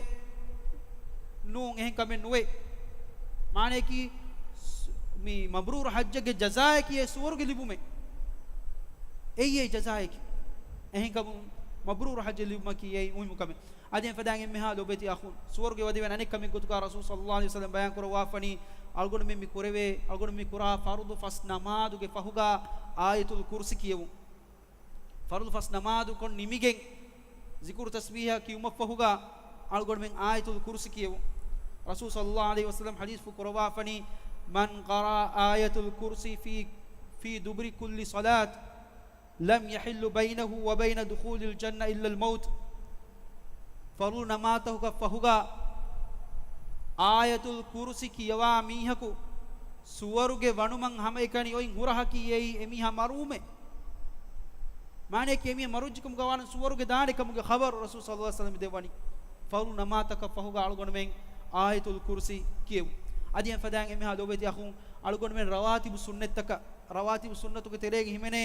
ނޫން، އެހެން ކަމެއް ނުވޭ. މާނަޔަކީ، ސު-، މި މަބްރޫރު ޙައްޖެއްގެ ޖަޒާއަކީ އެ ސުވަރުގެ ލިބުމޭ. އެއީ އެ ޖަޒާއަކީ. އެހެންކަމުން މަބްރޫރު ޙައްޖެއް ލިބުމަކީ އެއީ މުހިއްމު ކަމެއް. އަދި އެފަދައިން އެންމެހާ ލޯބިވެތި އަޚުން، ސުވަރުގެ ވަދެވޭނެ އަނެއް ކަމެއް ގޮތުގަ ރަސޫލު ޞައްލައްލާހު ޢަލައިހި ވަސައްލަމަ ބަޔާން ކުރައްވާފަނީ، އަޅުގަނޑުމެން މި ކުރެވޭ، އަޅުގަނޑު މި ކުރާ ފަރުޟު ފަސް ނަމާދުގެ ފަހުގަ އާޔަތުލް ކުރްސި ކިޔެވުން. ފަރުޟު ފަސް ނަމާދު ކޮށް ނިމިގެން، ޒިކުރު ތަސްބީޙަ ކިޔުމަށްފަހުގަ އަޅުގަނޑުމެން އާޔަތުލް ކުރްސި ކިޔެވުން. ރަސޫލު ޞައްލައްލާހު ޢަލައިހި ވަސައްލަމަ ޙަދީޘްފުޅު ކުރައްވާފަނީ، من قرأ آية الكرسي في، في دبر كل صلاة، لم يحل بينه وبين دخول الجنة إلا الموت. ފަރުޟު ނަމާދުތަކުގެ ފަހުގަ އާޔަތުލް ކުރުސި ކިޔަވާ މީހަކު ސުވަރުގެ ވަނުމަށް ހަމައެކަނި އޮތް ހުރަހަކީ އެއީ އެމީހާ މަރުވުމޭ. މާނައަކީ އެމީހާ މަރުވެއްޖެ ކަމުގަ ވާނަމަ ސުވަރުގެ ދާނެ ކަމުގެ ޚަބަރު ރަސޫލު ޞައްލަﷲ ޢަލައިހި ވަސައްލަމަ ދެއްވަނީ. ފަރުޟު ނަމާދުތަކަށް ފަހުގަ އަޅުގަނޑުމެން އާޔަތުލް ކުރުސީ ކިޔެވުން. އަދި އެފަދައިން އެމީހާ ލޯބިވެތި އަޚުން، އަޅުގަނޑުމެން ރަވާތިބު ސުންނަތްތަކަށް، ރަވާތިބު ސުންނަތުގެ ތެރޭގަ ހިމެނޭ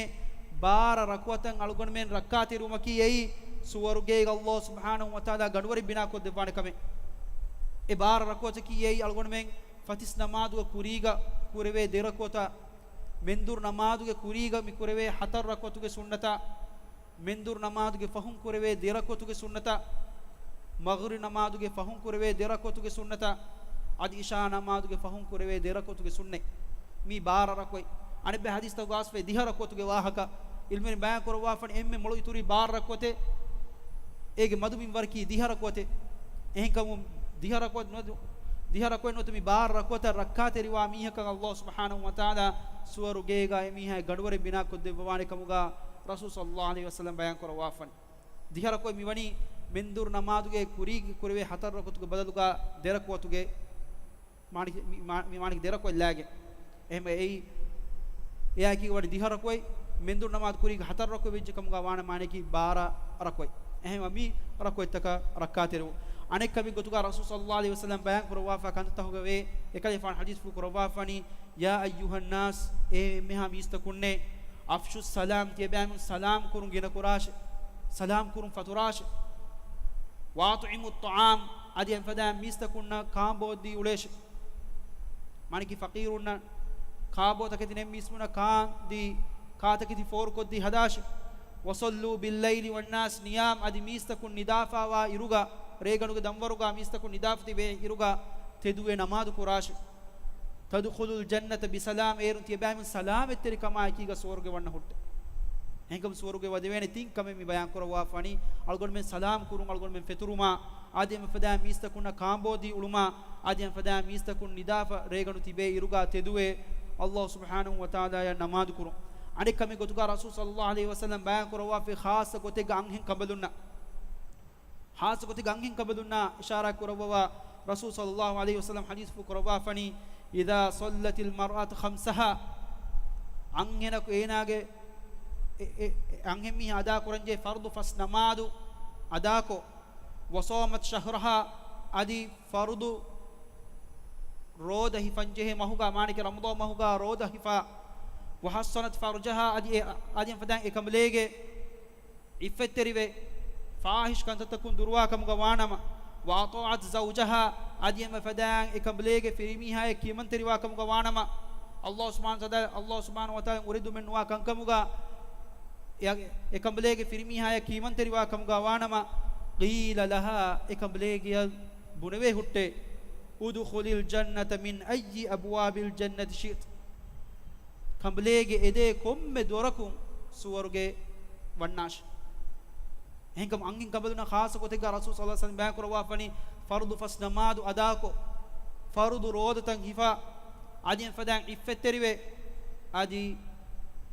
ބާރަ ރަކުޢަތަށް އަޅުގަނޑުމެން ރައްކާތެރިވުމަކީ އެއީ ސުވަރުގޭގަ ﷲ ސުބްޙާނަހޫ ވަތަޢާލާ ގަނޑުވަރެއް ބިނާކޮށްދެއްވާނެ ކަމެއް. އެ ބާރަ ރަކުޢަތަކީ އެއީ އަޅުގަނޑުމެން ފަތިސް ނަމާދުގެ ކުރީގަ ކުރެވޭ ދެ ރަކުޢަތާ، މެންދުރު ނަމާދުގެ ކުރީގަ މި ކުރެވޭ ހަތަރު ރަކުޢަތުގެ ސުންނަތާ، މެންދުރު ނަމާދުގެ ފަހުން ކުރެވޭ ދެ ރަކުޢަތުގެ ސުންނަތާ، މަޣްރިބް ނަމާދުގެ ފަހުން ކުރެވޭ ދެ ރަކުޢަތުގެ ސުންނަތާ، އަދި އިޝާ ނަމާދުގެ ފަހުން ކުރެވޭ ދެ ރަކުޢަތުގެ ސުންނަތް. މީ ބާރަ ރަކުޢަތް. އަނެއްބައި ޙަދީޘްތަކުގަ އައިސްފައި ދިހަ ރަކުޢަތުގެ ވާހަކަ. ޢިލްމުވެރިން ބަޔާން ކުރައްވާފަނީ އެންމެ މޮޅު އިތުރީ ބާރަ ރަކުޢަތެއް. އޭގެ މަދު މިންވަރަކީ ދިހަ ރަކުޢަތެއް. އެހެންކަމުން ދިހަ ރަކުޢަތް ނުވަތަ، ދިހަ ރަކުޢަތް ނުވަތަ މި ބާރަ ރަކުޢަތަށް ރައްކާތެރިވާ މީހަކަށް ﷲ ސުބްޙާނަހޫ ވަތަޢާލާ ސުވަރުގޭގަ އެމީހާ ގަނޑުވަރެއް ބިނާކޮށްދެއްވަވާނެ ކަމުގަ ރަސޫލު ޞައްލަﷲ ޢަލައިހި ވަސައްލަމަ ބަޔާން ކުރައްވާފަނީ. ދިހަ ރަކުޢަތް މިވަނީ މެންދުރު ނަމާދުގެ ކުރީގެ ކުރެވޭ ހަތަރު ރަކުޢަތުގެ ބަދަލުގަ ދެ ރަކުޢަތުގެ މާނައަކީ، މި، މާ، މި މާނައަކީ ދެ ރަކުޢަތް ލާގެން. އެހެންވެ އެއީ، އެއާއެކީ ވަނީ ދިހަ ރަކުޢަތް، މެންދުރު ނަމާދު ކުރީގެ ހަތަރު ރަކުޢަތް ވެއްޖެ ކަމުގަ ވާނަމަ މާނައަކީ ބާރަ ރަކުޢަތް. އެހެންވެ މި ރަކުޢަތްތަކަށް ރައްކާތެރިވުން. އަނެއްކަމެއް ގޮތުގަ ރަސޫލު ޞައްލަﷲ ޢަލައިހި ވަސައްލަމަ ބަޔާން ކުރައްވާފަ ކަންތައްތަކުގަ ވޭ، އެކަލޭގެފާނު ޙަދީޘްފުޅު ކުރައްވާފަނީ، يا أيها الناس، އޭ އެންމެހާ މީސްތަކުންނޭ، أفشوا السلام، ތިޔަބައިމީހުން ސަލާމް ކުރުން ގިނަކުރާށެ، ސަލާމް ކުރުން ފަތުރާށެ. وأطعموا الطعام، އަދި އެފަދައިން މީސްތަކުންނަށް ކާންބޯ ދީ އުޅޭށެ. މާނައަކީ ފަޤީރުންނަށް ކާންބޯ ތަކެތި ނެތް މީސްތަކުންނަށް ކާން ދީ، ކާ ތަކެތި ފޯރުކޮށްދީ ހަދާށެ. وصلوا بالليل والناس نيام، އަދި މީސްތަކުން ނިދާފަވާ އިރުގަ، ރޭގަނޑުގެ ދަންވަރުގަ މީސްތަކުން ނިދާފަ ތިބޭ އިރުގަ ތެދުވެ ނަމާދު ކުރާށެ. تدخلوا الجنة بسلام، އޭރުން ތިޔަބައިމީހުން ސަލާމަތްތެރިކަމާއެކީގަ ސުވަރުގެ ވަންނަ ހުއްޓެ. އެހެންކަމުން ސުވަރުގެ ވަދެވޭނެ ތިން ކަމެއް މި ބަޔާން ކުރައްވާފަނީ، އަޅުގަނޑުމެން ސަލާމް ކުރުން، އަޅުގަނޑުމެން ފެތުރުމާ، އަދި އެފަދައިން މީސްތަކުންނަށް ކާންބޯ ދީ އުޅުމާ، އަދި އެފަދައިން މީސްތަކުން ނިދާފަ ރޭގަނޑު ތިބޭ އިރުގަ ތެދުވެ، ﷲ ސުބްޙާނަހޫ ވަތަޢާލާއަށް ނަމާދު ކުރުން. އަނެއް ކަމެއް ގޮތުގަ ރަސޫލު ޞައްލަﷲ ޢަލައިހި ވަސައްލަމަ ބަޔާން ކުރައްވާފައި ޚާއްޞަ ގޮތެއްގަ އަންހެން ކަނބަލުންނަށް، ޚާއްޞަ ގޮތެއްގަ އަންހެން ކަނބަލުންނަށް އިޝާރާތް ކުރައްވަވާ، ރަސޫލު ޞައްލަﷲ ޢަލައިހި ވަސައްލަމަ ޙަދީޘްފުޅު ކުރައްވާފަނީ، إذا صلت المرأة خمسها، އަންހެނަކު އޭނާގެ އެ، އެ، އެ، އަންހެން މީހާ އަދާކުރަންޖެހޭ ފަރުޟު ފަސް ނަމާދު އަދާކޮށް، وصامت شهرها، އަދި ފަރުޟު ރޯދަ ހިފަންޖެހޭ މަހުގަ، މާނައަކީ ރަމަޟާން މަހުގަ ރޯދަ ހިފާ، وحصنت فرجها، އަދި އެ، އަދި އެފަދައިން އެކަނބަލޭގެ ޢިއްފަތްތެރިވެ، ފާޙިޝް ކަންތައްތަކުން ދުރުވާ ކަމުގަ ވާނަމަ، وأطاعت زوجها، އަދި އެފަދައިން އެކަނބަލޭގެ ފިރިމީހާޔަށް ކިޔަމަންތެރިވާ ކަމުގަ ވާނަމަ، ﷲ ސުބްޙާނަހޫ ވަތަޢާލާ، ﷲ ސުބްޙާނަހޫ ވަތަޢާލާ އުރެދުމެއް ނުވާ ކަންކަމުގަ، އެ، އެކަނބަލޭގެ ފިރިމީހާޔަށް ކިޔަމަންތެރިވާ ކަމުގަ ވާނަމަ، قيل لها، އެކަނބަލޭގެޔަށް ބުނެވޭ ހުއްޓޭ، ادخلي الجنة من أي أبواب الجنة شئت. ކަނބަލޭގެ އެދޭ ކޮންމެ ދޮރަކުން ސުވަރުގެ ވަންނާށި. އެހެންކަމުން އަންހެން ކަނބަލުންނަށް ޚާއްޞަ ގޮތެއްގަ ރަސޫލު ޞައްލަﷲ ޢަލައިހި ވަސައްލަމަ ބަޔާން ކުރައްވާފަނީ، ފަރުޟު ފަސް ނަމާދު އަދާކޮށް، ފަރުޟު ރޯދަތައް ހިފާ، އަދި އެފަދައިން ޢިއްފަތްތެރިވެ، އަދި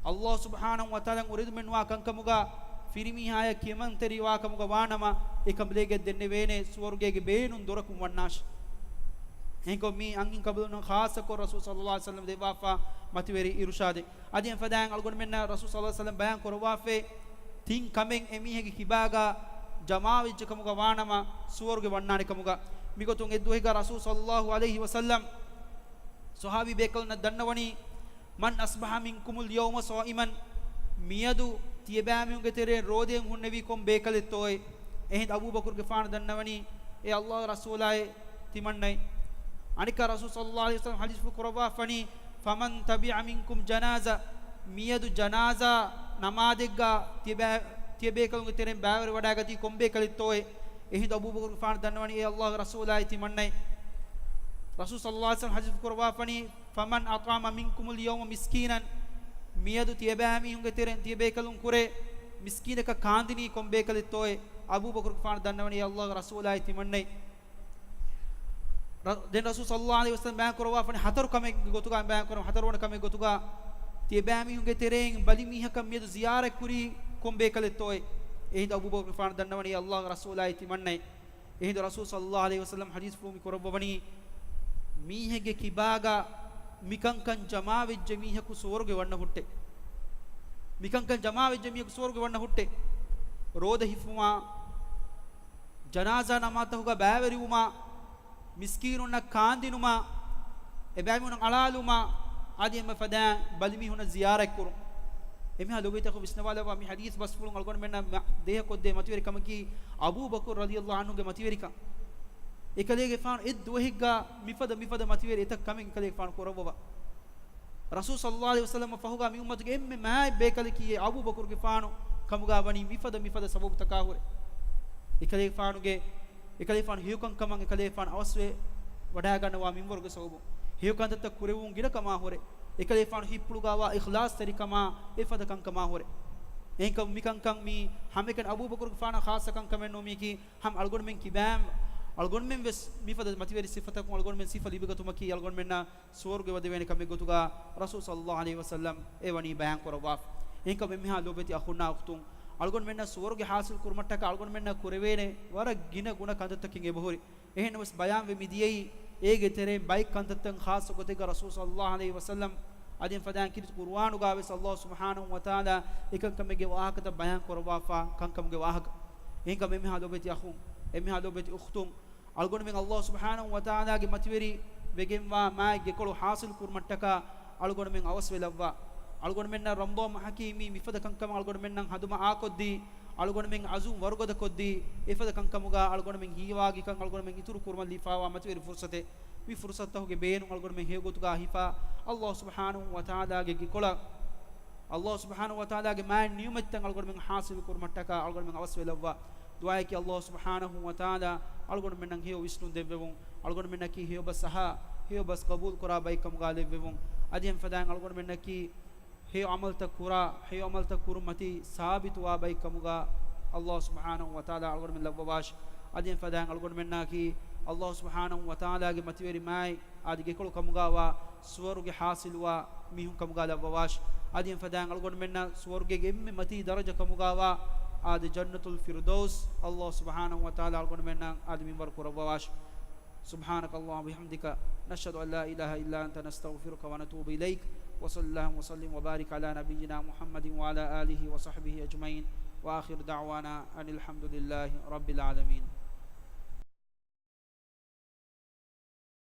ﷲ ސުބްޙާނަހޫ ވަތަޢާލާ އުރެދުމެއް ނުވާ ކަންކަމުގަ ފިރިމީހާޔަށް ކިޔަމަންތެރިވާ ކަމުގަ ވާނަމަ، އެކަނބަލޭގެ ދެންނެވޭނެ ސުވަރުގޭގެ ބޭނުން ދޮރަކުން ވަންނާށި. އެހެންކޮށް މީ އަންހެން ކަނބަލުންނަށް ޚާއްޞަކޮށް ރަސޫލު ޞައްލަﷲ ޢަލައިހި ވަސައްލަމަ ދެއްވާފަ މަތިވެރި އިރުޝާދެއް. އަދި އެފަދައިން އަޅުގަނޑުމެންނަށް ރަސޫލު ޞައްލަﷲ ޢަލައިހި ވަސައްލަމަ ބަޔާން ކުރައްވާފައި ތިން ކަމެއް އެމީހެއްގެ ކިބާގަ ޖަމާވެއްޖެ ކަމުގަ ވާނަމަ ސުވަރުގެ ވަންނާނެ ކަމުގަ. މިގޮތުން އެއްދުވަހެއްގަ ރަސޫލު ޞައްލަﷲ ޢަލައިހި ވަސައްލަމަ ޞަޙާބީ ބޭކަލުންނަށް ދަންނަވަނީ، من أصبح منكم اليوم صائما، މިއަދު ތިޔަބައިމީހުންގެ ތެރެއިން ރޯދައިން ހުންނެވީ ކޮން ބޭކަލެއްތޯއޭ؟ އެހިނދު އަބޫބަކުރުގެފާނު ދަންނަވަނީ، އޭ ﷲގެ ރަސޫލާއޭ ތިމަންނައޭ. އަނެއްކާ ރަސޫލު ޞައްލަﷲ ޢަލައިހި ވަސައްލަމަ ޙަދީޘްފުޅު ކުރައްވާފަނީ، فمن تبع منكم جنازة، މިއަދު ޖަނާޒާ ނަމާދެއްގަ ތިޔަބައި، ތިޔަބޭކަލުންގެ ތެރެއިން ބައިވެރިވަޑައިގަތީ ކޮން ބޭކަލެއްތޯއޭ؟ އެހިނދު އަބޫބަކުރުގެފާނު ދަންނަވަނީ، އޭ ﷲގެ ރަސޫލާއޭ ތިމަންނައޭ. ރަސޫލު ޞައްލަﷲ ޢަލައިހި ވަސައްލަމަ ޙަދީޘްފުޅު ކުރައްވާފަނީ، فمن أطعم منكم اليوم مسكينا، މިއަދު ތިޔަބައިމީހުންގެ ތެރެއިން ތިޔަބޭކަލުން ކުރެ މިސްކީނަކަށް ކާންދިނީ ކޮން ބޭކަލެއްތޯއޭ؟ އަބޫބަކުރުގެފާނު ދަންނަވަނީ، އޭ ﷲގެ ރަސޫލާއޭ ތިމަންނައޭ. ރ-، ދެން ރަސޫލު ޞައްލަﷲ ޢަލައިހި ވަސައްލަމަ ބަޔާން ކުރައްވާފަނީ ހަތަރު ކަމެއްގެ ގޮތުގަ ބަޔާން ކުރަން، ހަތަރުވަނަ ކަމެއް ގޮތުގަ ތިޔަބައިމީހުންގެ ތެރެއިން ބަލި މީހަކަށް މިއަދު ޒިޔާރަތް ކުރީ ކޮން ބޭކަލެއްތޯއޭ؟ އެހިނދު އަބޫބަކުރުގެފާނު ދަންނަވަނީ، އޭ ﷲގެ ރަސޫލާއޭ ތިމަންނައޭ. އެހިނދު ރަސޫލު ޞައްލަﷲ ޢަލައިހި ވަސައްލަމަ ޙަދީޘްފުޅު މި ކުރައްވަވަނީ، މީހެއްގެ ކިބާގަ މިކަންކަން ޖަމާވެއްޖެ މީހަކު ސުވަރުގެ ވަންނަ ހުއްޓެ. މިކަންކަން ޖަމާވެއްޖެ މީހަކު ސުވަރުގެ ވަންނަ ހުއްޓެ. ރޯދަ ހިފުމާ، ޖަނާޒާ ނަމާދުތަކުގަ ބައިވެރިވުމާ، މިސްކީނުންނަށް ކާންދިނުމާ، އެބައިމީހުންނަށް އަޅާލުމާ، އަދި އެންމެ ފަދައިން ބަލިމީހުންނަށް ޒިޔާރަތްކުރުން. އެމީހާ ލޮބުވެތި އަޚުން ވިސްނަވާލައްވާ މި ޙަދީޘް ބަސްފުޅުން އަޅުގަނޑުމެންނަށް މަ-، ދޭހަކޮށްދޭ މަތިވެރި ކަމަކީ، އަބޫބަކުރު ރަޟިޔަﷲ ޢަންހުގެ މަތިވެރިކަން. އެކަލޭގެފާނު އެއްދުވަހެއްގަ މިފަދަ މިފަދަ މަތިވެރި އެތައް ކަމެއް އެކަލޭގެފާނު ކުރައްވަވާ. ރަސޫލު ޞައްލަﷲ ޢަލައިހި ވަސައްލަމަށް ފަހުގަ މި އުއްމަތުގެ އެންމެ މާތް ބޭކަލަކީ އެ އަބޫބަކުރުގެފާނު ކަމުގަ ވަނީ މިފަދަ މިފަދަ ސަބަބުތަކާ ހުރެ. އެކަލޭގެފާނުގެ، އެކަލޭގެފާނު ހެޔޮކަންކަމަށް އެކަލޭގެފާނު އަވަސްވެ ވަޑައިގަންނަވާ މިންވަރުގެ ސަބަބުން، ހެޔޮކަންތައްތައް ކުރެވުން ގިނަ ކަމާ ހުރެ، އެކަލޭގެފާނު ހިތްޕުޅުގައިވާ އިޚްލާޞްތެރިކަމާ އެފަދަ ކަންކަމާ ހުރެ. އެހެންކަމުން މިކަންކަން މީ ހަމައެކަނި އަބޫބަކުރުގެފާނަށް ޚާއްޞަ ކަންކަމެއް ނޫންމީކީ، ހަމަ އަޅުގަނޑުމެން ކިބައިން، އަޅުގަނޑުމެން ވެސް މިފަދަ މަތިވެރި ސިފަތަކުން އަޅުގަނޑުމެން ސިފަ ލިބިގަތުމަކީ އަޅުގަނޑުމެންނަށް ސުވަރުގެ ވަދެވޭނެ ކަމެއް ގޮތުގަ ރަސޫލު ޞައްލަﷲ ޢަލައިހި ވަސައްލަމް އެވަނީ ބަޔާން ކުރައްވާފަ. އެހެންކަމުން އެންމެހާ ލޯބިވެތި އަޚުންނާ އުޚްތުން، އަޅުގަނޑުމެންނަށް ސުވަރުގެ ޙާޞިލް ކުރުމަށްޓަކާ އަޅުގަނޑުމެންނަށް ކުރެވޭނެ ވަރަށް ގިނަ ގުނަ ކަންތައްތަކެއް އެބަހުރި. އެހެންނަމަވެސް ބަޔާންވެ މިދިޔައީ އޭގެ ތެރެއިން ބައެއް ކަންތައްތައް ޚާއްޞަ ގޮތެއްގަ ރަސޫލު ޞައްލަﷲ ޢަލައިހި ވަސައްލަމް އަދި އެފަދައިން ކީރިތި ޤުރުއާނުގަ ވެސް ﷲ ސުބްޙާނަހޫ ވަތަޢާލާ އެކަންކަމެއްގެ ވާހަކަތައް ބަޔާން ކުރައްވާފަ ކަންކަމުގެ ވާހަކަ. އެހެންކަމުން އެންމެހާ ލޯބިވެތި އަޚުން، އެންމެހާ ލޯބިވެތި އުޚްތުން، އަޅުގަނޑުމެން ﷲ ސުބްޙާނަހޫ ވަތަޢާލާގެ މަތިވެރި ވެގެންވާ މާތް ގެކޮޅު ޙާޞިލް ކުރުމަށްޓަކާ އަޅުގަނޑުމެން އަވަސްވެލައްވާ. އަޅުގަނޑުމެންނަށް ރަމަޟާން މަހަކީ މީ މިފަދަ ކަންކަމަށް އަޅުގަނޑުމެންނަށް ހަނދުމަ އާކޮށްދީ، އަޅުގަނޑުމެން ޢަޒުމް ވަރުގަދަކޮށްދީ، އެފަދަ ކަންކަމުގަ އަޅުގަނޑުމެން ހީވާގިކަން އަޅުގަނޑުމެން އިތުރު ކުރުމަށް ލިބިފައިވާ މަތިވެރި ފުރުޞަތެއް. މި ފުރުޞަތުތަކުގެ ބޭނުން އަޅުގަނޑުމެން ހެޔޮގޮތުގަ ހިފާ، ﷲ ސުބްޙާނަހޫ ވަތަޢާލާގެ ގެކޮޅަށް، ﷲ ސުބްޙާނަހޫ ވަތަޢާލާގެ މާތް ނިޢުމަތްތައް އަޅުގަނޑުމެން ޙާޞިލު ކުރުމަށްޓަކާ އަޅުގަނޑުމެން އަވަސްވެލައްވާ. ދުޢާއަކީ ﷲ ސުބްޙާނަހޫ ވަތަޢާލާ އަޅުގަނޑުމެންނަށް ހެޔޮ ވިސްނުން ދެއްވެވުން، އަޅުގަނޑުމެންނަކީ ހެޔޮ ބަސް އަހާ، ހެޔޮ ބަސް ޤަބޫލު ކުރާ ބައެއް ކަމުގަ ލެއްވެވުން، އަދި އެންމެ ފަދައިން އަޅުގަނޑުމެންނަކީ ހެޔޮ ޢަމަލުތައް ކުރާ، ހެޔޮ ޢަމަލުތައް ކުރުމަތީ ސާބިތުވާ ބައެއް ކަމުގަ ﷲ ސުބްޙާނަހޫ ވަތަޢާލާ އަޅުގަނޑުމެން ލައްވަވާށި. އަދި އެންމެ ފަދައިން އަޅުގަނޑުމެންނަކީ ﷲ ސުބްޙާނަހޫ ވަތަޢާލާގެ މަތިވެރި މާތް އަދި ގެކޮޅު ކަމުގައިވާ ސުވަރުގެ ޙާޞިލުވާ މީހުން ކަމުގަ ލައްވަވާށި. އަދި އެންމެ ފަދައިން އަޅުގަނޑުމެންނަށް ސުވަރުގޭގެ އެންމެ މަތީ ދަރަޖަ ކަމުގައިވާ އާދެ ޖަންނަތުލް ފިރްދައުސް ﷲ ސުބްޙާނަހޫ ވަތަޢާލާ އަޅުގަނޑުމެންނަށް އާދެ މިންވަރު ކުރައްވަވާށި. سبحانك اللهم وبحمدك، نشهد أن لا إله إلا أنت، نستغفرك ونتوب إليك. وصل اللهم وسلم وبارك على نبينا محمد وعلى آله وصحبه أجمعين. وآخر دعوانا أن الحمد لله رب العالمين.